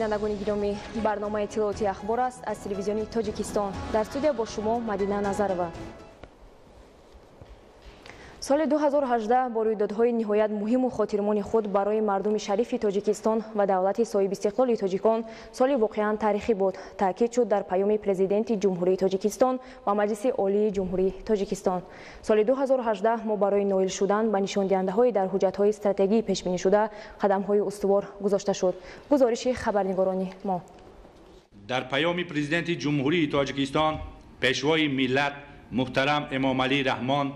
Бинандагони гиромӣ, барномаи иттилооти ахбор аст аз телевизиони Тоҷикистон. Дар студия бо шумо Мадина Назарова. Соли 2018 бо рӯйдодҳои ниҳоят муҳиму хотирмони худ барои мардуми шарифи Тоҷикистон ва давлати соҳибистиқлоли тоҷикон соли воқеан таърихӣ буд, таъкид шуд дар паёми Президенти Ҷумҳурии Тоҷикистон ва Маҷлиси Олии Ҷумҳурии Тоҷикистон. Соли 2018 мо барои ноил шудан ба нишондиҳандаҳои дар ҳуҷҷатҳои стратегӣ пешбинишуда қадамҳои устувор гузошта шуд. Гузориши хабарнигорони мо. Дар паёми Президенти Ҷумҳурии Тоҷикистон, Пешвои миллат муҳтарам Эмомалӣ Раҳмон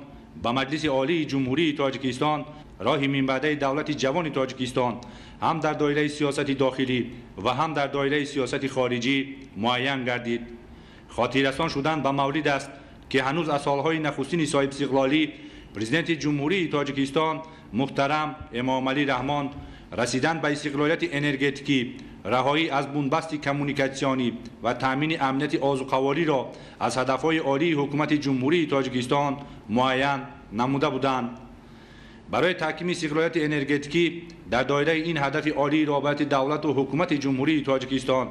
ба Маҷлиси Олии Ҷумҳурии Тоҷикистон роҳи минбаъдаи давлати ҷавони Тоҷикистон ҳам дар доираи сиёсати дохилӣ ва ҳам дар доираи сиёсати хориҷӣ муайян гардид. Хотиррасон шудан ба маврид аст, ки ҳанӯз аз солҳои нахустини соҳибистиқлолӣ Президенти Ҷумҳурии Тоҷикистон муҳтарам Эмомалӣ Раҳмон расидан ба истиқлолияти энергетикӣ, раҳоӣ аз бунбасти коммуникатсионӣ ва таъмини амнияти озуқавориро аз ҳадафҳои олии ҳукумати Ҷумҳурии Тоҷикистон муайян намуда буданд. Барои таҳкими истиқлолияти энергетикӣ дар доираи ин ҳадафи олии роҳбарияти давлату ҳукумати Ҷумҳурии Тоҷикистон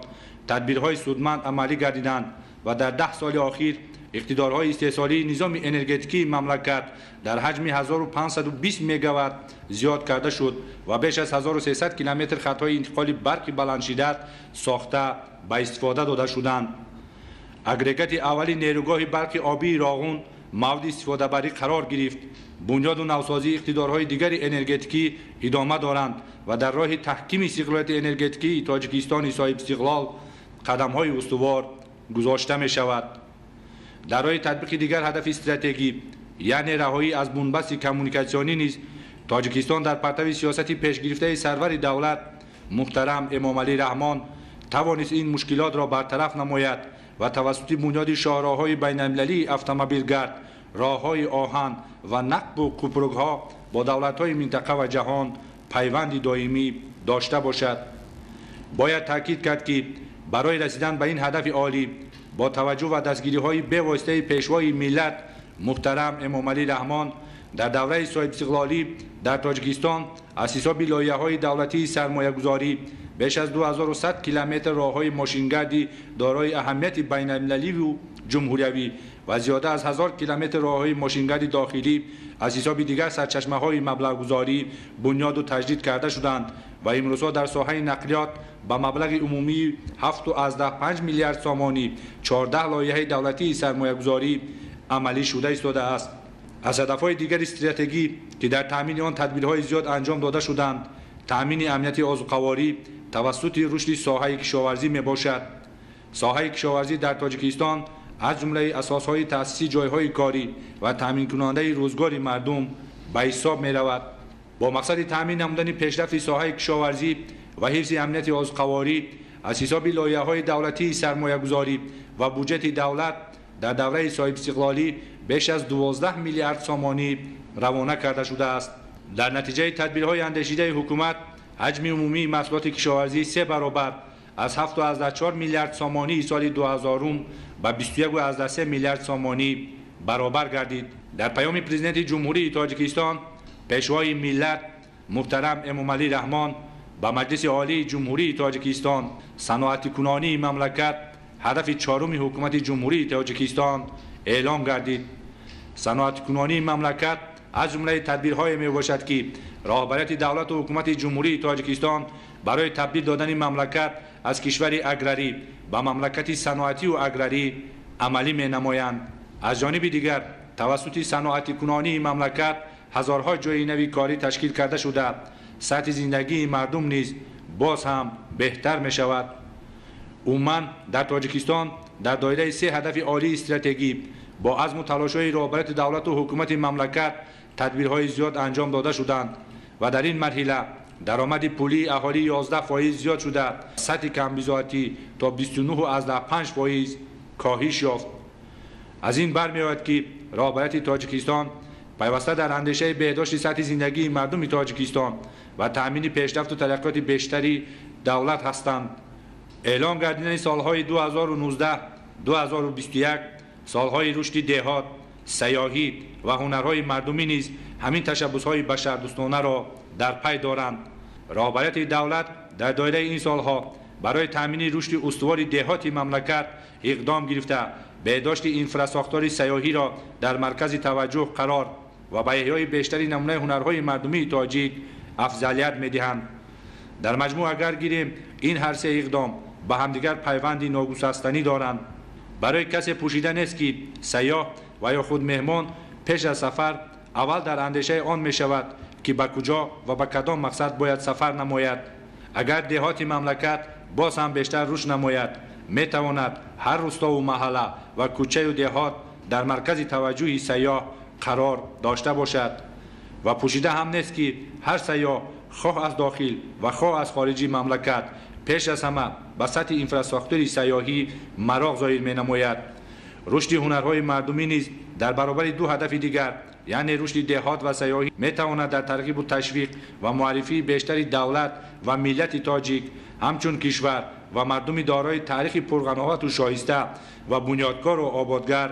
тадбирҳои судманд амалӣ гардиданд ва дар 10 соли охир иқтидорҳои истеҳсолии низоми энергетикии мамлакат дар ҳаҷми 1520 мегаватт зиёд карда шуд ва беш аз 1300 километр хатҳои интиқоли барқи баландшиддат сохта ба истифода дода шуданд. Агрегати аввали нерӯгоҳи барқи обии Роғун мавриди истифодабарӣ қарор гирифт. Бунёду навсозии иқтидорҳои дигари энергетикӣ идома доранд ва дар роҳи таҳкими истиқлолияти энергетикии Тоҷикистони соҳибистиқлол қадамҳои устувор гузошта мешавад. Дар роҳи татбиқи дигар ҳадафи стратегӣ, яъне раҳоӣ аз бунбасти коммуникатсионӣ низ Тоҷикистон дар партави сиёсати пешгирифтаи сарвари давлат муҳтарам Эмомалӣ Раҳмон тавонист ин мушкилотро бартараф намояд ва тавассути бунёди шоҳроҳҳои байналмилалии автомобилгард, роҳҳои оҳан ва нақбу купрукҳо бо давлатҳои минтақа ва ҷаҳон пайванди доимӣ дошта бошад. Бояд таъкид кард, ки барои расидан ба ин ҳадафи олӣ бо таваҷҷӯҳ ба дастгириҳои бевоситаи Пешвои миллат муҳтарам Эмомалӣ Раҳмон дар давраи соҳибистиқлолӣ дар Тоҷикистон аз ҳисоби лоиҳаҳои давлатии сармоягузорӣ беш аз 2100 километр роҳҳои мошингарди дорои аҳамияти байналмилаливу ҷумҳуриявӣ ва зиёда аз 1000 километр роҳҳои мошингарди дохилӣ аз ҳисоби дигар сарчашмаҳои маблағгузорӣ бунёду таҷдид карда шуданд ва имрӯзҳо дар соҳаи нақлиёт ба маблағи умумии 7,5 миллиард сомонӣ 14 лоиҳаи давлатии сармоягузорӣ амалӣ шуда истодааст. Аз ҳадафҳои дигари стратегӣ, ки дар таъмини он тадбирҳои зиёд анҷом дода шуданд, таъмини амнияти озуқаворӣ тавассути рушди соҳаи кишоварзӣ мебошад. Соҳаи кишоварзӣ дар Тоҷикистон аз ҷумлаи асосҳои таъсиси ҷойҳои корӣ ва таъминкунандаи рӯзгори мардум ба ҳисоб меравад. Бо мақсади таъмин намудани пешрафти соҳаи кишоварзӣ ва ҳифзи амнияти озуқаворӣ аз ҳисоби лоиҳаҳои давлатии сармоягузорӣ ва буҷети давлат дар давраи соҳибистиқлолӣ беш аз 12 миллиард сомонӣ равона карда шудааст. Дар натиҷаи тадбирҳои андешидаи ҳукумат ҳаҷми умумии маҳсулоти кишоварзӣ се баробар аз 7,4 миллиард сомонии соли 2000 ба 21,3 миллиард сомонӣ баробар гардид. Дар паёми Президенти Ҷумҳурии Тоҷикистон, Пешвои миллат муҳтарам Эмомалӣ Раҳмон ба Маҷлиси Олии Ҷумҳурии Тоҷикистон саноатикунонии мамлакат ҳадафи чоруми ҳукумати Ҷумҳурии Тоҷикистон эълон гардид. Саноатикунонии мамлакат аз ҷумлаи тадбирҳое мебошад, ки роҳбарияти давлату ҳукумати Ҷумҳурии Тоҷикистон барои табдил додани мамлакат аз кишвари аграрӣ ба мамлакати саноативу аграрӣ амалӣ менамоянд. Аз ҷониби дигар тавассути саноатикунонии мамлакат ҳазорҳо ҷойи нави корӣ ташкил карда шуда, сатҳи зиндагии мардум низ боз ҳам беҳтар мешавад. Умуман дар Тоҷикистон дар доираи се ҳадафи олии стратегӣ бо азму талошҳои роҳбарияти давлату ҳукумати мамлакат тадбирҳои зиёд анҷом дода шуданд ва дар ин марҳила даромади пулии аҳолӣ 11% зиёд шуда, сатҳи камбизоатӣ то 29,5% коҳиш ёфт. Аз ин бармеояд, ки роҳбарияти Тоҷикистон пайваста дар андешаи беҳдошти сатҳи зиндагии мардуми Тоҷикистон ва таъмини пешрафту тараққиёти бештари давлат ҳастанд. Эълон гардидани солҳои 2019-2021 солҳои рушди деҳот, сайёҳӣ ва ҳунарҳои мардумӣ низ ҳамин ташаббусҳои башардӯстонаро дар пай доранд. Роҳбарияти давлат дар доираи ин солҳо барои таъмини рушди устувори деҳоти мамлакат иқдом гирифта, беҳдошти инфрасохтори сайёҳиро дар маркази таваҷҷӯҳ қарор ва ба эҳёи бештари намунаи ҳунарҳои мардумии тоҷик афзалият медиҳанд. Дар маҷмӯъ агар гирем, ин ҳар се иқдом ба ҳамдигар пайванди ногусастанӣ доранд. Барои касе пӯшида нест, ки сайёҳ ва ё худ меҳмон пеш аз сафар аввал дар андешаи он мешавад, ки ба куҷо ва ба кадом мақсад бояд сафар намояд. Агар деҳоти мамлакат боз ҳам бештар рушд намояд, метавонад ҳар рӯстову маҳалла ва кӯчаю деҳот дар маркази таваҷҷӯҳи сайёҳ қарор дошта бошад. Ва пӯшида ҳам нест, ки ҳар сайёҳ хоҳ аз дохил ва хоҳ аз хориҷи мамлакат пеш аз ҳама ба сатҳи инфрасохтори сайёҳӣ мароқ зоҳир менамояд. Рушди ҳунарҳои мардумӣ низ дар баробари ду ҳадафи дигар, яъне рушди деҳот ва сайёҳӣ, метавонад дар тарғибу ташвиқ ва муаррифии бештари давлат ва миллати тоҷик ҳамчун кишвар ва мардуми дорои таърихи пурғановату шоиста ва бунёдкору ободгар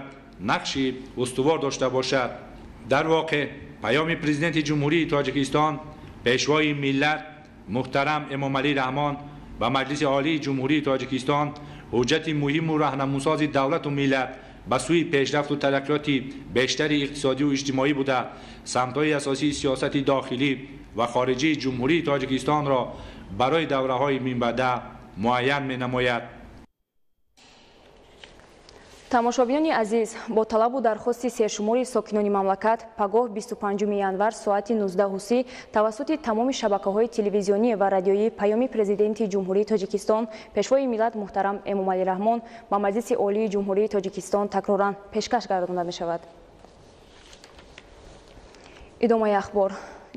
нақши устувор дошта бошад. Дар воқеъ паёми Президенти Ҷумҳурии Тоҷикистон, Пешвои миллат муҳтарам Эмомалӣ Раҳмон ба Маҷлиси Олии Ҷумҳурии Тоҷикистон ҳуҷҷати муҳиму раҳнамусози давлату миллат ба сӯи пешрафту тараққиёти бештари иқтисодию иҷтимоӣ буда, самтҳои асосии сиёсати дохилӣ ва хориҷии Ҷумҳурии Тоҷикистонро барои давраҳои минбаъда муайян менамояд. Тамошобинони азиз, бо талабу дархости сершумори сокинони мамлакат, пагоҳ 25 январ соати 19:30 тавассути тамоми шабакаҳои телевизионӣ ва радиоӣ паёми Президенти Ҷумҳурии Тоҷикистон, Пешвои миллат муҳтарам Эмомалӣ Раҳмон ба Маҷлиси Олии Ҷумҳурии Тоҷикистон такроран пешкаш гардонда мешавад. Идомаи ахбор.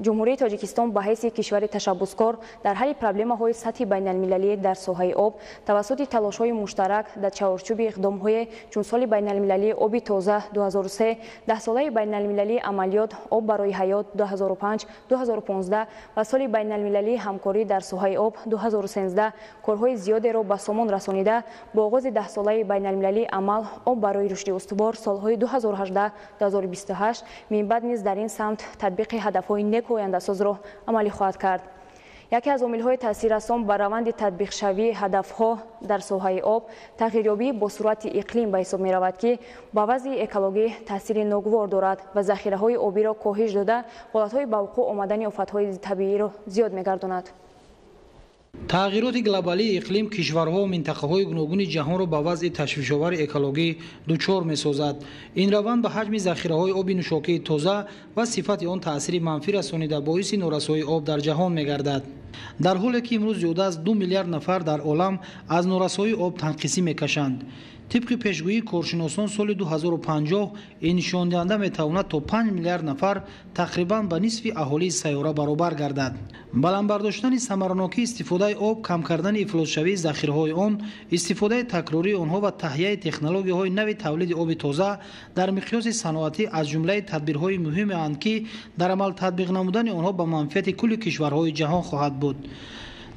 Ҷумҳурии Тоҷикистон ба ҳайси кишвари ташаббускор дар ҳалли проблемаҳои сатҳи байналмилалӣ дар соҳаи об тавассути талошҳои муштарак дар чаҳорчӯби иқдомҳое чун соли байналмилалии оби тоза 2003, даҳсолаи байналмилалии амалиёт об барои ҳаёт 2005-2015 ва соли байналмилалии ҳамкорӣ дар соҳаи об 2013 корҳои зиёдеро ба сомон расонида, бо оғози даҳсолаи байналмилалии амал об барои рушди устувор солҳои 2018-2028 минбаъд низ дар ин самт татбиқи ҳадафҳои нек ояндасозро амалӣ хоҳад кард. Яке аз омилҳои таъсиррасон ба раванди татбиқшавии ҳадафҳо дар соҳаи об тағйирёбии бо суръати иқлим ба ҳисоб меравад, ки ба вазъи экологӣ таъсири ногувор дорад ва захираҳои обиро коҳиш дода, ҳолатҳои ба вуқӯъ омадани офатҳои табииро зиёд мегардонад. Тағйироти глобалии иқлим кишварҳо ва минтақаҳои гуногуни ҷаҳонро ба вазъи ташвишовари экологӣ дучор месозад. Ин раванд ба ҳаҷми захираҳои оби нӯшокии тоза ва сифати он таъсири манфӣ расонида, боиси норасоии об дар ҷаҳон мегардад. Дар ҳоле ки имрӯз зиёда аз 2 миллиард нафар дар олам аз норасоии об танқисӣ мекашанд. Тибқи пешгӯии коршиносон, соли 2050 ин нишондиҳанда метавонад то 5 миллиард нафар, тақрибан ба нисфи аҳолии сайёра баробар гардад. Баланд бардоштани самаранокии истифодаи об, кам кардани ифлосшавии захираҳои он, истифодаи такрории онҳо ва таҳияи технологияҳои нави тавлиди оби тоза дар миқёси саноатӣ аз ҷумлаи тадбирҳои муҳимеанд, ки дар амал татбиқ намудани онҳо ба манфиати кулли кишварҳои ҷаҳон хоҳад буд.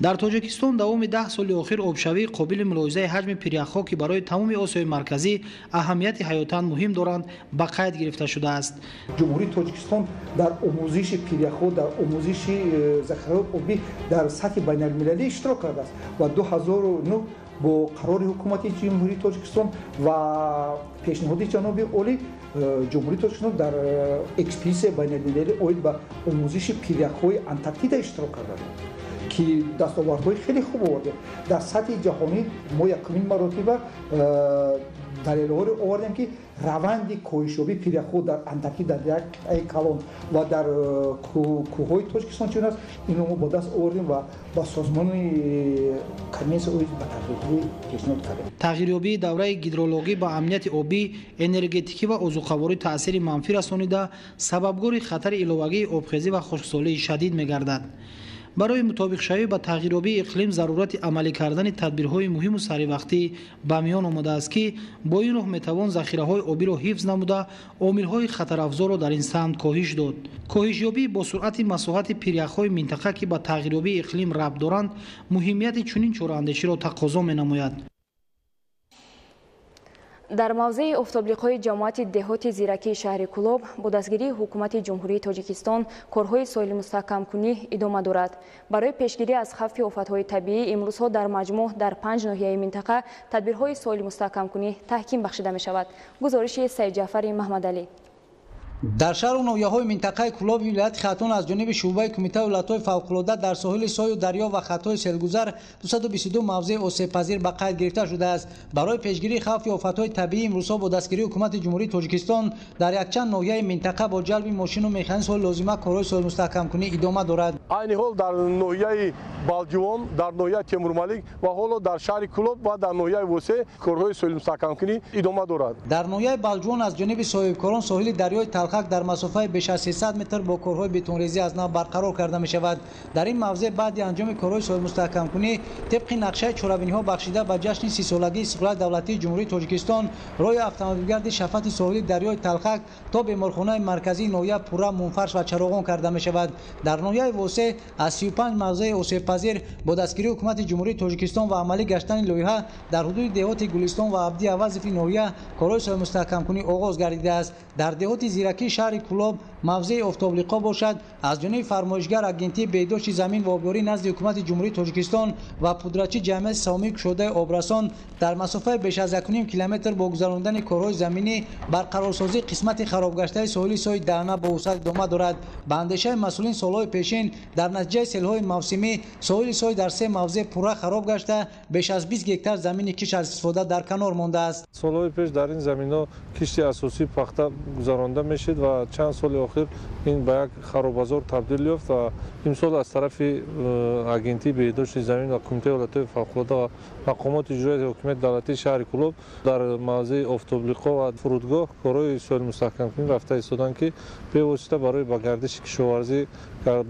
Дар Тоҷикистон давоми 10 соли охир обшавии қобили мулоҳизаи ҳаҷми пиряхҳо, ки барои тамоми Осиёи Марказӣ аҳамияти ҳаётан муҳим доранд, ба қайд гирифта шудааст. Ҷумҳурии Тоҷикистон дар омӯзиши пиряхҳо, дар омӯзиши захираҳои обӣ дар сатҳи байналмилалӣ иштирок кардааст ва 2009 бо қарори ҳукумати Ҷумҳурии Тоҷикистон ва пешниҳоди ҷаноби олӣ Ҷумҳурии Тоҷикистон дар экспедитсияи байналмилалӣ оид ба омӯзиши пиряхҳои Антарктида иштирок кардааст, ки дастовардҳои хеле хуб овардем. Дар сатҳи ҷаҳонӣ мо якумин маротиба далелҳоро овардем, ки раванди коҳишёбии пиряхҳо дар Антарктида, дар як қитъаи калон ва дар кӯҳҳои Тоҷикистон чун аст, инро мо ба даст овардем ва ба созмони конвенсия оид ба тағйирёбӣ пешниҳод кардем. Тағйирёбии давраи гидрологӣ ба амнияти обӣ, энергетикӣ ва озуқаворӣ таъсири манфӣ расонида, сабабгори хатари иловагии обхезӣ ва хушксолии шадид мегардад. Барои мутобиқшавӣ ба тағйирёбии иқлим зарурати амалӣ кардани тадбирҳои муҳиму саривақтӣ ба миён омадааст, ки бо ин роҳ метавон захираҳои обиро ҳифз намуда, омилҳои хатарафзорро дар ин самт коҳиш дод. Коҳишёбии бо суръати масоҳати пиряхҳои минтақа, ки ба тағйирёбии иқлим рабт доранд, муҳимияти чунин чораандеширо тақозо менамояд. Дар мавзеи офтоблиқои ҷамоати деҳоти Зиракии шаҳри Кӯлоб бо дастгирии ҳукумати Ҷумҳурии Тоҷикистон корҳои соҳилмустаҳкамкунӣ идома дорад. Барои пешгирӣ аз хавфи офатҳои табиӣ имрӯзҳо дар маҷмӯъ дар 5 ноҳияи минтақа тадбирҳои соҳилмустаҳкамкунӣ таҳким бахшида мешавад. Гузориши Саидҷаъфари Маҳмадалӣ. Дар шаҳру ноҳияҳои минтақаи Кӯлоби вилояти Хатлон аз ҷониби шӯъбаи кумитаи ҳолатҳои фавқулода дар соҳили сою дарё ва хатҳои селгузар 222 мавзеи осебпазир ба қайд гирифта шудааст. Барои пешгирии хавфи офатҳои табиӣ имрӯзҳо бо дастгирии ҳукумати Ҷумҳурии Тоҷикистон дар якчанд ноҳияи минтақа бо ҷалби мошину механизмҳои лозима корҳои соҳилмустаҳкамкунӣ идома дорад. Айни ҳол дар ноҳияи Балҷувон, дар ноҳияи Темурмалик ва ҳоло дар шаҳри Кӯлоб ва дар ноҳияи Восеъ корҳои соҳилмустаҳкамкунӣ идома дорад. Дар ноҳияи Балҷувон аз ҷониби соҳибкорон соҳили дарёи Талхак дар масофаи беш аз 300 метр бо корҳои бетонрезӣ аз нав барқарор карда мешавад. Дар ин мавзеъ баъди анҷоми корҳои соҳилмустаҳкамкунӣ тибқи нақшаи чорабиниҳо бахшида ба ҷашни 30-солагии истиқлолияти давлатии Ҷумҳурии Тоҷикистон роҳи автомобилгарди шафати соҳили дарёи Талхак то беморхонаи марказии ноҳия пурра мунфарш ва чароғон карда мешавад. Дар ноҳияи Восеъ аз 35 мавзеи осебпазир бо дастгирии ҳукумати Ҷумҳурии Тоҷикистон ва амалӣ гаштани лоиҳа дар ҳудуди деҳоти Гулистон ва Абди Авазови ноҳия корҳои соҳилмустаҳкамкунӣ оғоз гардидааст. Дар деҳоти Зиракии шаҳри Кӯлоб мавзеи офтоблиқо бошад, аз ҷониби фармоишгар агентии беҳдошти замин ва обёрӣ назди ҳукумати Ҷумҳурии Тоҷикистон ва пудрачи ҷамъияти саҳомии кушодаи обрасон дар масофаи беш аз 1,5 километр бо гузарондани корҳои заминӣ барқарорсозии қисмати харобгаштаи соҳили сои Даҳна бо вусъат идома дорад. Ба андешаи масъулин солҳои пешин дар натиҷаи селҳои мавсимӣ соҳили сой дар 3 мавзеъ пурра хароб гашта, беш аз 20 гектар замини кишт аз истифода дар канор мондааст. Солҳои пеш дар ин заминҳо кишти асосии пахта гузаронда мешид ва чанд соли охир ин ба як харобазор табдил ёфт ва имсол аз тарафи агентии беҳдошти замин ва кумитаи ҳолатҳои фавқулода ва мақомоти иҷроияи ҳокимияти давлатии шаҳри Кӯлоб дар мавзеи офтоблиқо ва фурудгоҳ корҳои соҳилмустаҳкамкунӣ рафта истоданд, ки бевосита барои ба гардиши кишоварзӣ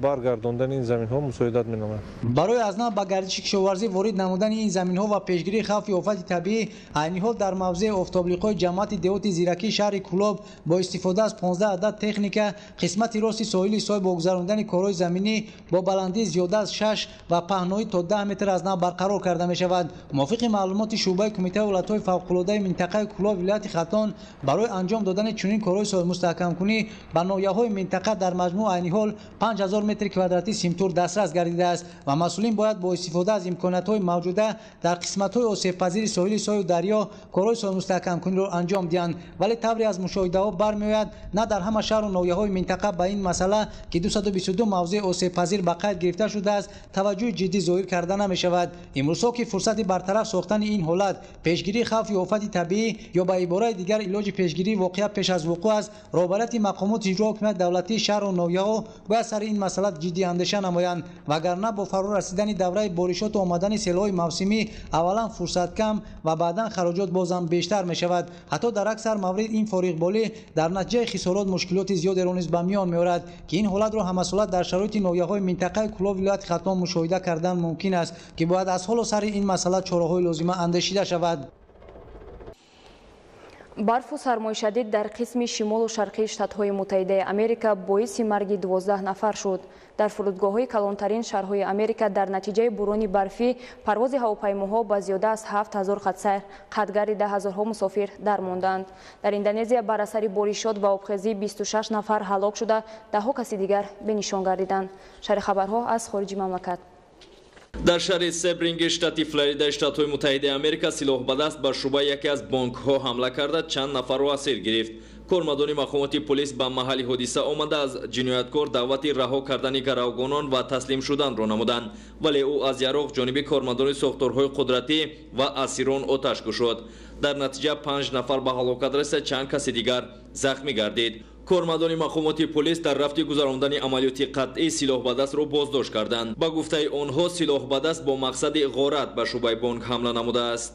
баргардондани ин заминҳо мусоидат менамояд. Барои аз нав ба гардиши кишоварзӣ ворид намудани ин заминҳо ва пешгирии хавфи офати табиӣ айни ҳол дар мавзеи офтоблиқои ҷамоати деҳоти Зиракии шаҳри Кӯлоб бо истифода аз 15 адад техника қисмати рости соҳили сой бо гузарондани корҳои заминӣ бо баландии зиёда аз 6 ва паҳноӣ то 10 метр аз нав барқарор карда мешавад. Мувофиқи маълумоти шӯъбаи кумитаи ҳолатҳои фавқулодаи минтақаи Кӯлоб вилояти Хатлон барои анҷом додани чунин корҳои соҳилмустаҳкамкунӣ ба ноҳияҳои минтақа дар маҷмӯъ айни ҳол 5000 метри квадратӣ симтур дастрас гардидааст ва масъулин бояд бо истифода аз имкониятҳои мавҷуда дар қисматҳои осебпазири соҳили сою дарё корҳои соҳилмустаҳкамкуниро анҷом диҳанд. Вале тавре аз мушоҳидаҳо бармеояд, на дар ҳама шаҳру ноҳияҳои минтақа ба ин масъала, ки 222 мавзеи осебпазир ба қайд гирифта шудааст, таваҷҷӯҳи ҷиддӣ зоҳир карда намешавад. Имрӯзҳо ки фурсати бартараф сохтани ин ҳолат, пешгирии хавфи офати табиӣ ё ба ибораи дигар илоҷи пешгирии воқеа пеш аз вуқӯъ аст, роҳбарияти мақомоти иҷрои ҳокимияти давлатии шаҳру ноҳияҳо бояд сари ин масъала ҷиддӣ андеша намоянд, вагарна бо фаро расидани давраи боришоту омадани селҳои мавсимӣ аввалан фурсат кам ва баъдан хароҷот бозам бештар мешавад. Ҳатто дар аксар маврид ин фориғболӣ дар натиҷаи хисорот мушкилоти зиёдеро низ ба миён меорад, ки ин ҳолатро ҳамасола дар шароити ноҳияҳои минтақаи Кӯлоб вилояти Хатлон мушоҳида кардан мумкин аст, ки бояд аз ҳоло сари ин масъала чораҳои лозима андешида шавад. Барфу сармои шадид дар қисми шимолу шарқии Штатҳои Муттаҳидаи Америка боиси марги 12 нафар шуд. Дар фурудгоҳҳои калонтарин шаҳрҳои Америка дар натиҷаи бурони барфӣ парвози ҳавопаймоҳо ба зиёда аз 7000 хатсайр қатъгари даҳазорҳо мусофир дармонданд. Дар Индонезия бар асари боришот ва обхезӣ 26 нафар ҳалок шуда, даҳҳо каси дигар бенишон гардиданд. Шарҳи хабарҳо аз хориҷи мамлакат. Дар шаҳри Себринги штати Флоридаи Штатҳои Муттаҳидаи Америка силоҳ ба даст ба шӯъбаи яке аз бонкҳо ҳамла карда, чанд нафарро асир гирифт. Кормандони мақомоти полис ба маҳалли ҳодиса омада аз ҷинояткор даъвати раҳо кардани гаравгонон ва таслим шуданро намуданд, вале ӯ аз яроқ ҷониби кормандони сохторҳои қудратӣ ва асирон оташ кушод. Дар натиҷа 5 нафар ба ҳалокат расида, чанд каси дигар захмӣ гардид. Кормандони мақомоти полис дар рафти гузарондани амалиёти қатъӣ силоҳбадастро боздошт карданд. Ба гуфтаи онҳо силоҳбадаст бо мақсади ғорат ба шӯъбаи бонк ҳамла намудааст.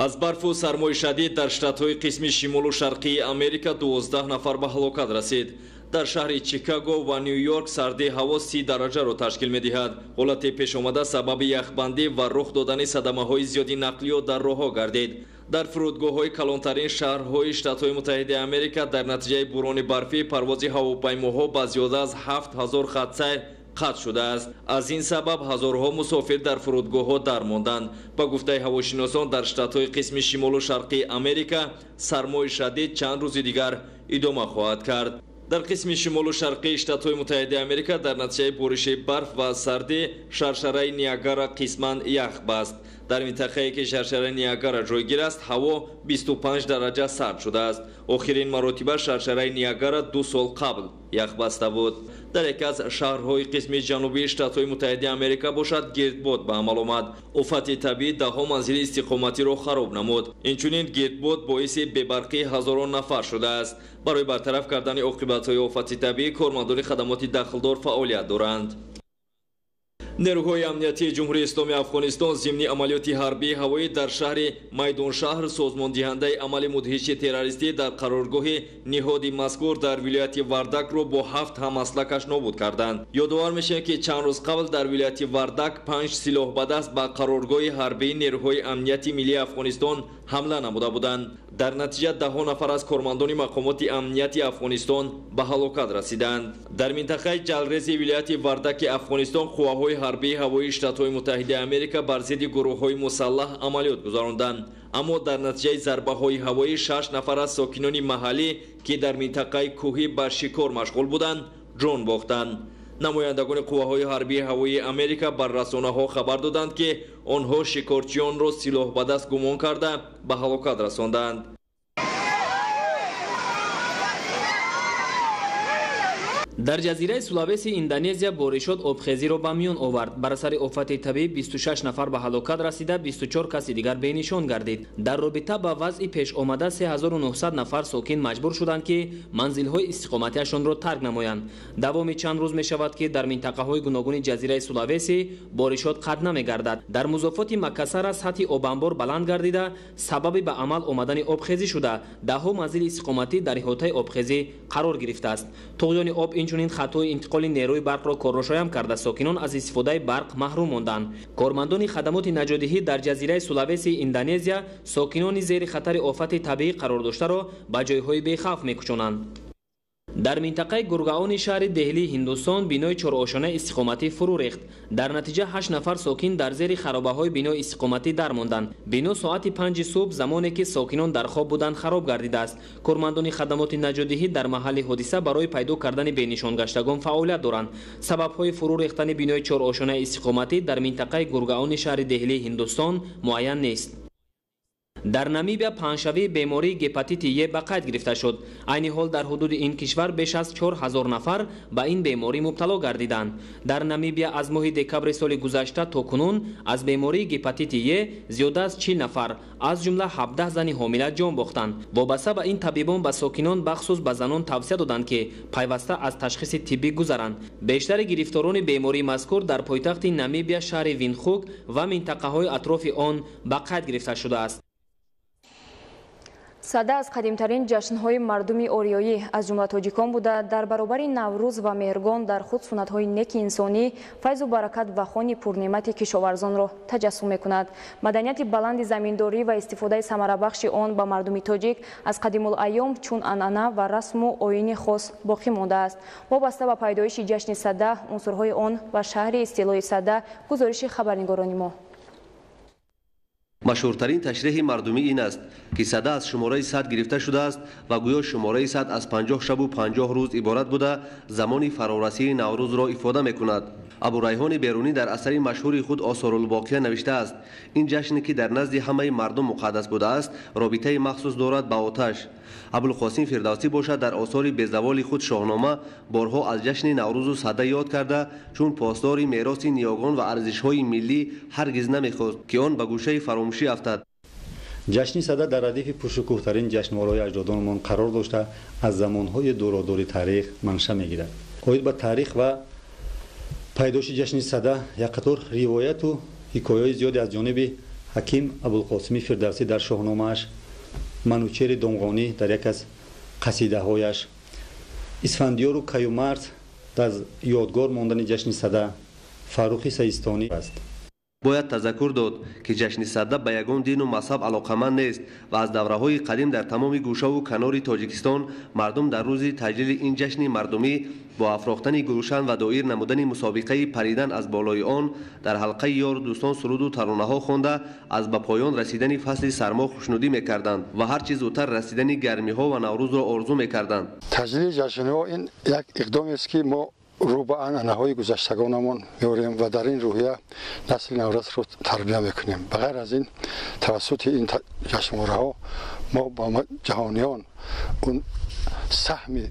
Аз барфу сармои шадид дар штатҳои қисми шимолу шарқии Америка 12 нафар ба ҳалокат расид. Дар шаҳри Чикаго ва Нью-Йорк сардии ҳаво 30 дараҷаро ташкил медиҳад. Ҳолати пешомада сабаби яхбандӣ ва рух додани садамаҳои зиёди нақлиёт дар роҳҳо гардид. Дар фурудгоҳҳои калонтарин шаҳрҳои Штатҳои Муттаҳидаи Америка дар натиҷаи бурони барфӣ парвози ҳавопаймоҳо ба зиёда аз 7000 хатсайр қатъ шудааст. Аз ин сабаб ҳазорҳо мусофир дар фурудгоҳҳо дармонданд. Ба гуфтаи ҳавошиносон, дар штатҳои қисми шимолу шарқии Америка сармои шадид чанд рӯзи дигар идома хоҳад кард. Дар қисми шимолу шарқии Штатҳои Муттаҳидаи Америка дар натиҷаи бориши барф ва сардӣ шаршараи Ниагара қисман ях баст. Дар минтақае ки шаршараи Ниагара ҷойгир аст, ҳаво 25 дараҷа сард шудааст. Охирин маротиба шаршараи Ниагара 2 сол қабл ях баста буд. Дар яке аз шаҳрҳои қисми ҷанубии Штатҳои Муттаҳидаи Америка бошад, гирдбод ба амал омад. Офати табиӣ даҳҳо манзили истиқоматиро хароб намуд. Инчунин гирдбод боиси бебарқии ҳазорон нафар шудааст. Барои бартараф кардани оқибатҳои офати табиӣ кормандони хадамоти дахлдор фаъолият доранд. Нерӯҳои амниятии Ҷумҳурии Исломии Афғонистон зимни амалиёти ҳарбии ҳавоӣ дар шаҳри Майдоншаҳр созмондиҳандаи амали мудҳиши террористӣ дар қароргоҳи ниҳоди мазкур дар вилояти Вардакро бо 7 ҳамаслакаш нобуд карданд. Ёдовар мешавем, ки чанд рӯз қабл дар вилояти Вардак 5 силоҳ ба даст ба қароргоҳи ҳарбии нерӯҳои амнияти миллии Афғонистон ҳамла намуда буданд. Дар натиҷа даҳҳо нафар аз кормандони мақомоти амнияти Афғонистон ба ҳалокат расиданд. Дар минтақаи Ҷалрези вилояти Вардаки Афғонистон қувваҳои ҳарбии ҳавоии Штатҳои Муттаҳидаи Америка бар зидди гурӯҳҳои мусаллаҳ амалиёт гузаронданд. Аммо дар натиҷаи зарбаҳои ҳавоӣ 6 нафар аз сокинони маҳаллӣ, ки дар минтақаи кӯҳӣ ба шикор машғул буданд, ҷон бохтанд. Намояндагони қувваҳои ҳарбии ҳавоии Америка бар расонаҳо хабар доданд, ки онҳо шикорчиёнро силоҳ ба даст гумон карда ба ҳалокат расонданд. Дар ҷазираи Сулавеси Индонезия боришот обхезиро ба миён овард. Бар асари офати табиӣ 26 нафар ба ҳалокат расида, 24 каси дигар бенишон гардид. Дар робита ба вазъи пешомада 3900 нафар сокин маҷбур шуданд, ки манзилҳои истиқоматиашонро тарк намоянд. Давоми чанд рӯз мешавад, ки дар минтақаҳои гуногуни ҷазираи Сулавеси боришот қатъ намегардад. Дар музофоти Макасара сатҳи обанбор баланд гардида, сабаби ба амал омадани обхезӣ шуда, даҳҳо манзили истиқоматӣ дар иҳотаи обхезӣ қарор гирифтааст. Туғёни об инчунин хатҳои интиқоли нерӯи барқро коррошоям карда, сокинон аз истифодаи барқ маҳрум монданд. Кормандони хадамоти наҷотдиҳӣ дар ҷазираи Сулавеси Индонезия сокинони зери хатари офати табиӣ қарор доштаро ба ҷойҳои бехавф мекӯчонанд. Дар минтақаи Гургаони шаҳри Деҳлии Ҳиндустон бинои чорошонаи истиқоматӣ фурӯ рехт. Дар натиҷа 8 нафар сокин дар зери харобаҳои бинои истиқоматӣ дармонданд. Бино соати 5 субҳ, замоне ки сокинон дар хоб буданд, хароб гардидааст. Кормандони хадамоти наҷотдиҳӣ дар маҳалли ҳодиса барои пайдо кардани бенишонгаштагон фаъолият доранд. Сабабҳои фурӯ рехтани бинои чорошонаи истиқоматӣ дар минтақаи Гургаони шаҳри Деҳлии Ҳиндустон муайян нест. Дар Намибия паҳншавии бемории гепатити Е ба қайд гирифта шуд. Айни ҳол дар ҳудуди ин кишвар беш аз 4000 нафар ба ин беморӣ мубтало гардиданд. Дар Намибия аз моҳи декабри соли гузашта то кунун аз бемории гепатити Е зиёда аз 40 нафар, аз ҷумла 17 зани ҳомила ҷон бохтанд. Вобаста ба ин табибон ба сокинон, бахсус ба занон тавсия доданд, ки пайваста аз ташхиси тиббӣ гузаранд. Бештари гирифторони бемории мазкур дар пойтахти Намибия шаҳри Виндхук ва минтақаҳои атрофи он ба қайд гирифта шудааст. Сада аз қадимтарин ҷашнҳои мардуми ориёӣ, аз ҷумла тоҷикон буда, дар баробари Наврӯз ва Меҳргон дар худ суннатҳои неки инсонӣ, файзу баракат ва хони пурнеъмати кишоварзонро таҷассум мекунад. Маданияти баланди заминдорӣ ва истифодаи самарабахши он ба мардуми тоҷик аз қадимулайём чун анъана ва расму оини хос боқӣ мондааст. Вобаста ба пайдоиши ҷашни Сада, унсурҳои он ва шаҳри истилои Сада, гузориши хабарнигорони мо. Машҳуртарин ташреҳи мардумӣ ин аст, ки сада аз шумораи 100 гирифта шудааст ва гӯё шумораи 100 аз 50 шабу 50 рӯз иборат буда, замони фарорасии Наврӯзро ифода мекунад. Абурайҳони Берунӣ дар асари машҳури худ Осорулбоқия навиштааст: ин ҷашне, ки дар назди ҳамаи мардум муқаддас будааст, робитаи махсус дорад ба оташ. Абулқосим Фирдавсӣ бошад, дар осори безаволи худ Шоҳнома борҳо аз ҷашни Наврӯзу сада ёд карда, чун посдори мероси ниёгон ва арзишҳои миллӣ ҳаргиз намехост, ки он ба гӯшаи фаромӯшӣ афтад. Ҷашни сада дар радифи пуршукӯҳтарин ҷашнвораҳои аҷдодонамон қарор дошта, аз замонҳои дуродури таърих манша мегирад. Оид ба таърих ва пайдоши ҷашни сада як қатор ривояту ҳикояҳои зиёде аз ҷониби ҳаким Абулқосими Фирдавсӣ дар Шоҳномааш, Манучери Домғонӣ дар як аз қасидаҳояш, Исфандиёру Каюмарс дар ёдгор мондани ҷашни сада, Фаррухи Саистонӣ аст. Бояд тазаккур дод, ки ҷашни Сада ба ягон дину мазҳаб алоқаманд нест ва аз давраҳои қадим дар тамоми гӯшаву канори Тоҷикистон мардум дар рӯзи таҷлили ин ҷашни мардумӣ бо афрохтани гулшан ва доир намудани мусобиқаи паридан аз болои он дар ҳалқаи ёру дӯстон суруду таронаҳо хонда, аз ба поён расидани фасли сармо хушнудӣ мекарданд ва ҳарчи зудтар расидани гармиҳо ва Наврӯзро орзу мекарданд. Таҷлили ҷашнҳо ин як иқдомест, ки мо рӯ ба анъанаҳои гузаштагонамон меорем ва дар ин рӯҳия насли наврасро тарбия мекунем. Ба ғайр аз ин, тавассути ин ҷашнвораҳо мо ба ҷаҳониён он саҳми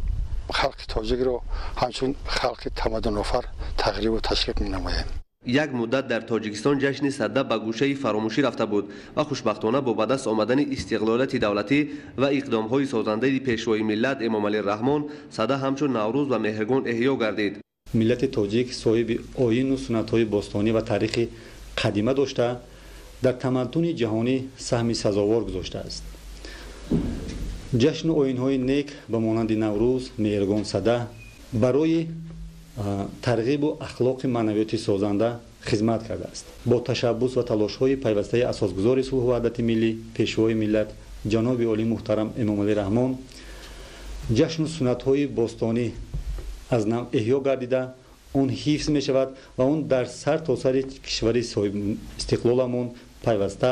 халқи тоҷикро ҳамчун халқи тамаддунофар тағрибу ташвиқ менамоем. Як муддат дар Тоҷикистон ҷашни Сада ба гӯшаи фаромӯшӣ рафта буд ва хушбахтона бо ба даст омадани истиқлолияти давлатӣ ва иқдомҳои созандаи Пешвои миллат Эмомалӣ Раҳмон Сада ҳамчун Наврӯз ва Меҳргон эҳё гардид. Миллати тоҷик соҳиби оину суннатҳои бостонӣ ва таърихи қадима дошта, дар тамаддуни ҷаҳонӣ саҳми сазовор гузоштааст. Ҷашну оинҳои нек ба монанди Наврӯз, Меҳргон, Сада барои тарғибу ахлоқи маънавиёти созанда хизмат кардааст. Бо ташаббус ва талошҳои пайвастаи асосгузори сулҳу ваҳдати миллӣ, Пешвои миллат, ҷаноби олӣ муҳтарам Эмомалӣ Раҳмон ҷашну суннатҳои бостонӣ аз нав эҳё гардида, он ҳифз мешавад ва он дар сар то сари кишвари соҳибистиқлоламон пайваста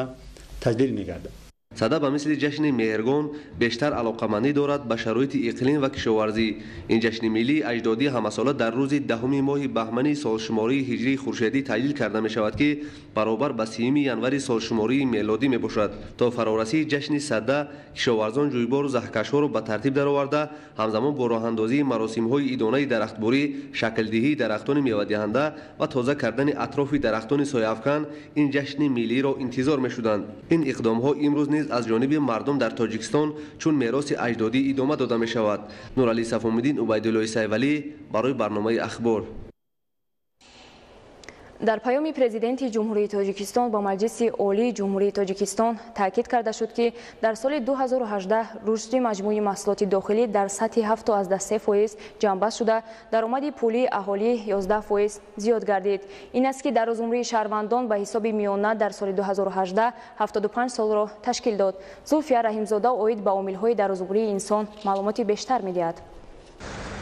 таҷлил мегардад. Сада ба мисли ҷашни Меҳргон бештар алоқамандӣ дорад ба шароити иқлим ва кишоварзӣ. Ин ҷашни миллии аҷдодӣ ҳамасола дар рӯзи 10-уми моҳи баҳмани солшумории ҳиҷрии хуршедӣ таҷлил карда мешавад, ки баробар ба 30 январи солшумории мелодӣ мебошад. То фарорасии ҷашни Сада кишоварзон ҷӯйбору заҳкашҳоро ба тартиб дароварда, ҳамзамон бо роҳандозии маросимҳои идонаи дарахтбурӣ, шаклдиҳии дарахтони мевадиҳанда ва тоза кардани атрофи дарахтони сояафкан ин ҷашни миллиро интизор мешуданд. Ин иқдомҳо имрӯз низ аз ҷониби мардум дар Тоҷикистон чун мероси аҷдодӣ идома дода мешавад. Нуралӣ Сафомиддин, Убайдуллои Сайвалӣ барои барномаи Ахбор. Дар паёми Президенти Ҷумҳурии Тоҷикистон ба Маҷлиси Олии Ҷумҳурии Тоҷикистон таъкид карда шуд, ки дар соли 2018 рушди маҷмӯи маҳсулоти дохилӣ дар сатҳи 7,3% ҷамъбаст шуда, даромади пулии аҳолӣ 11% зиёд гардид. Ин аст, ки дарозумрии шаҳрвандон ба ҳисоби миёна дар соли 2018 75 солро ташкил дод. Зулфия Раҳимзода оид ба омилҳои дарозумрии инсон маълумоти бештар медиҳад.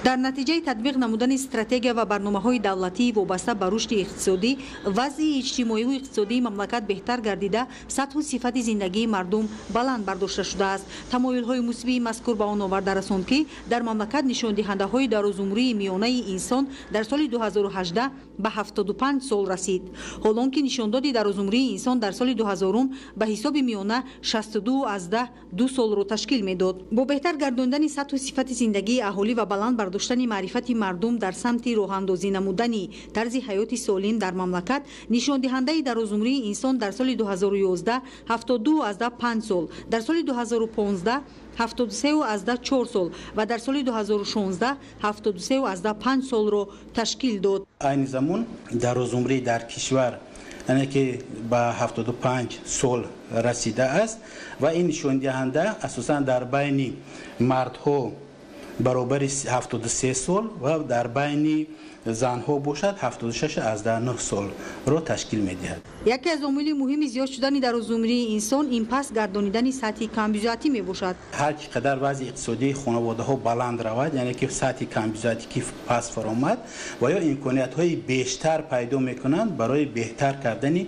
Дар натиҷаи татбиқ намудани стратегия ва барномаҳои давлатии вобаста ба рушди иқтисодӣ, вазъи иҷтимоиву иқтисодии мамлакат беҳтар гардида, сатҳу сифати зиндагии мардум баланд бардошта шудааст. Тамоюлҳои мусбии мазкур ба он оварда расонд, ки дар мамлакат нишондиҳандаҳои дарозумрии миёнаи инсон дар соли 2018 ба 75 сол расид. Ҳолон ки нишондоди дарозумрии инсон дар соли 2000 ба ҳисоби миёна 62,2 солро ташкил медод. Бо беҳтар гардондани сатҳу сифати зиндагии аҳолӣ ва баланд бардоштани маърифати мардум дар самти роҳандозӣ намудани тарзи ҳаёти солим дар мамлакат, нишондиҳандаи дарозумрии инсон дар соли 2011 72,5 сол, дар соли 2015 73,4 сол ва дар соли 2016 73,5 солро ташкил дод. Айни замон дарозумрӣ дар кишвар, яъне ки ба 75 сол расидааст ва ин нишондиҳанда асосан дар байни мардҳо баробари 73 сол ва дар байни занҳо бошад 76,9 солро ташкил медиҳад. Яке аз омили муҳими зиёд шудани дарозумрии инсон ин паст гардонидани сатҳи камбизоатӣ мебошад. Ҳар чӣ қадар вазъи иқтисодии хонаводаҳо баланд равад, яъне ки сатҳи камбизоатӣ ки паст фаромад, ва ё имкониятҳои бештар пайдо мекунанд барои беҳтар кардани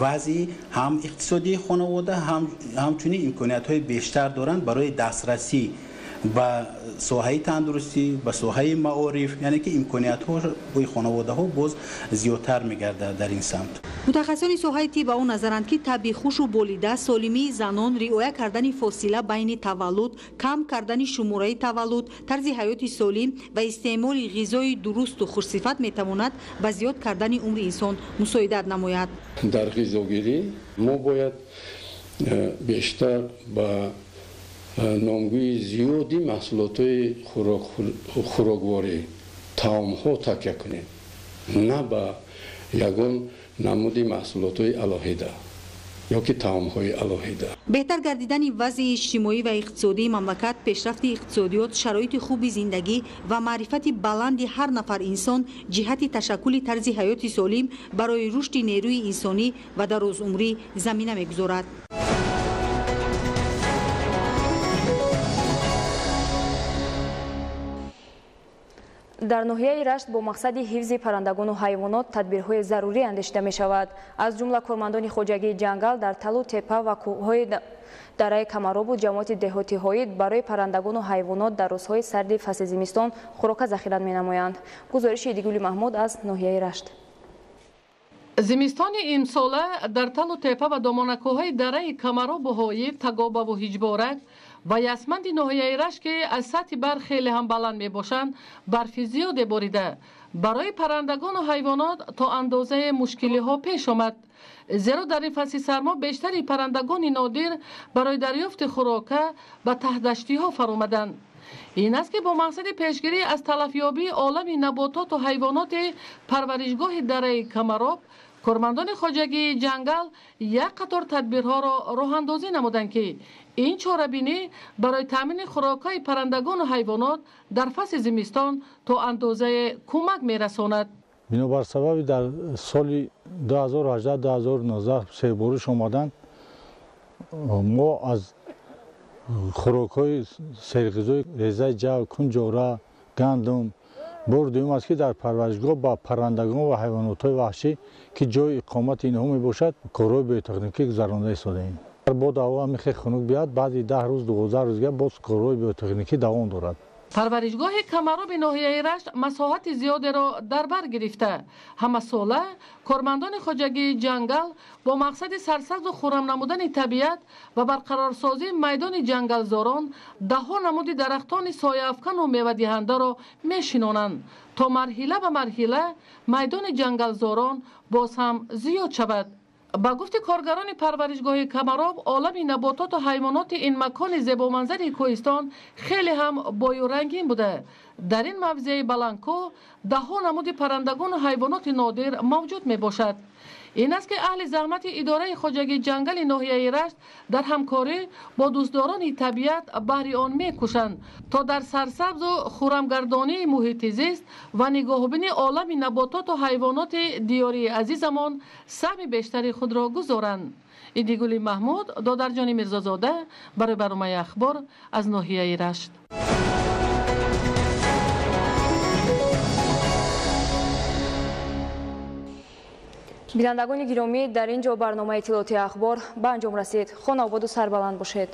вазъи ҳам иқтисодии хонавода, ҳамчунин имкониятҳои бештар доранд барои дастрасӣ ба соҳаи тандурустӣ, ба соҳаи маориф, яъне ки имкониятҳои хонаводаҳо боз зиёдтар мегардад дар ин самт. Мутахассисони соҳаи тиб ба он назаранд, ки табъи хушу болида, солимии занон, риоя кардани фосила байни таваллуд, кам кардани шумораи таваллуд, тарзи ҳаёти солим ва истеъмоли ғизои дурусту хушсифат метавонад ба зиёд кардани умри инсон мусоидат намояд. Дар ғизогирӣ мо бояд бештар ба номгӯи зиёди маҳсулотҳои хӯрокворӣ, таомҳо такя кунем, на ба ягон намуди маҳсулотҳои алоҳида. ё ки таомҳои алоҳида. Беҳтар гардидани вазъи иҷтимоӣ ва иқтисодии мамлакат, пешрафти иқтисодиёт, шароити хуби зиндагӣ ва маърифати баланди ҳар нафар инсон ҷиҳати ташаккули тарзи ҳаёти солим барои рушди нерӯи инсонӣ ва дарозумрӣ замина мегузорад. Дар ноҳияи Рашт бо мақсади ҳифзи паррандагону ҳайвонот тадбирҳои зарурӣ андешида мешавад. Аз ҷумла кормандони хоҷагии ҷангал дар талу тепа ва кӯҳҳои дараи Камаробу ҷамоати деҳоти Ҳоид барои паррандагону ҳайвонот дар рӯзҳои сарди фасли зимистон хӯрока захира менамоянд. Гузориши Идигули Маҳмуд аз ноҳияи Рашт. Зимистони имсола дар талу тепа ва домонакӯҳҳои дараи Камаробу Ҳоид, Тагобаву Ҳиҷборак ва Ясманди ноҳияи Рашт, ки аз сатҳи барф хеле ҳам баланд мебошанд, барфи зиёде борида. Барои паррандагону ҳайвонот то андозае мушкилиҳо пеш омад, зеро дар ин фасли сармо бештари паррандагони нодир барои дарёфти хӯрока ба таҳдаштиҳо фаромаданд. Ин аст, ки бо мақсади пешгирӣ аз талафёбии олами набототу ҳайвоноти парваришгоҳи дараи Камароб, кормандони хоҷагии ҷангал як қатор тадбирҳоро роҳандозӣ намуданд, ки ин чорабинӣ барои таъмини хӯрокҳои паррандагону ҳайвонот дар фасли зимистон то андозае кӯмак мерасонад. Бинобар сабаби дар соли 2018-2019 сербориш омадан, мо аз хӯрокҳои серғизои резаи ҷав, кунҷора, гандум бори дуюм аст, ки дар парваришгоҳ ба паррандагон ва ҳайвонотҳои ваҳшӣ, ки ҷои иқомати инҳо мебошад, корҳои биотехникӣ гузаронда истодаем. Бод ҳаво ҳамин хунук биёяд, баъди 10 рӯз, 12 рӯз дигар боз корҳои биотехникӣ давом дорад. Парваришгоҳи Камароби ноҳияи Рашт масоҳати зиёдеро дар бар гирифта. Ҳамасола кормандони хоҷагии ҷангал бо мақсади сарсабзу хуррам намудани табиат ва барқарорсозии майдони ҷангалзорон даҳҳо намуди дарахтони сояафкану мевадиҳандаро мешинонанд, то марҳила ба марҳила майдони ҷангалзорон боз ҳам зиёд шавад. Ба гуфти коргарони парваришгоҳи Камароб, олами набототу ҳайвоноти ин макони зебоманзари кӯҳистон хеле ҳам бою рангин буда. Дар ин мавзеи баландкӯҳ даҳҳо намуди паррандагону ҳайвоноти нодир мавҷуд мебошад. Ин аст, ки аҳли заҳмати идораи хоҷагии ҷангали ноҳияи Рашт дар ҳамкорӣ бо дӯстдорони табиат баҳри он мекӯшанд, то дар сарсабзу хуррамгардонии муҳити зист ва нигоҳубини олами набототу ҳайвоноти диёрии азизамон саҳми бештари худро гузоранд. Идигули Маҳмуд, Додарҷони Мирзозода барои барномаи Ахбор аз ноҳияи Рашт. Бинандагони гиромӣ, дар ин ҷо барномаи иттилоотии Ахбор ба анҷом расид. Хонаободу сарбаланд бошед.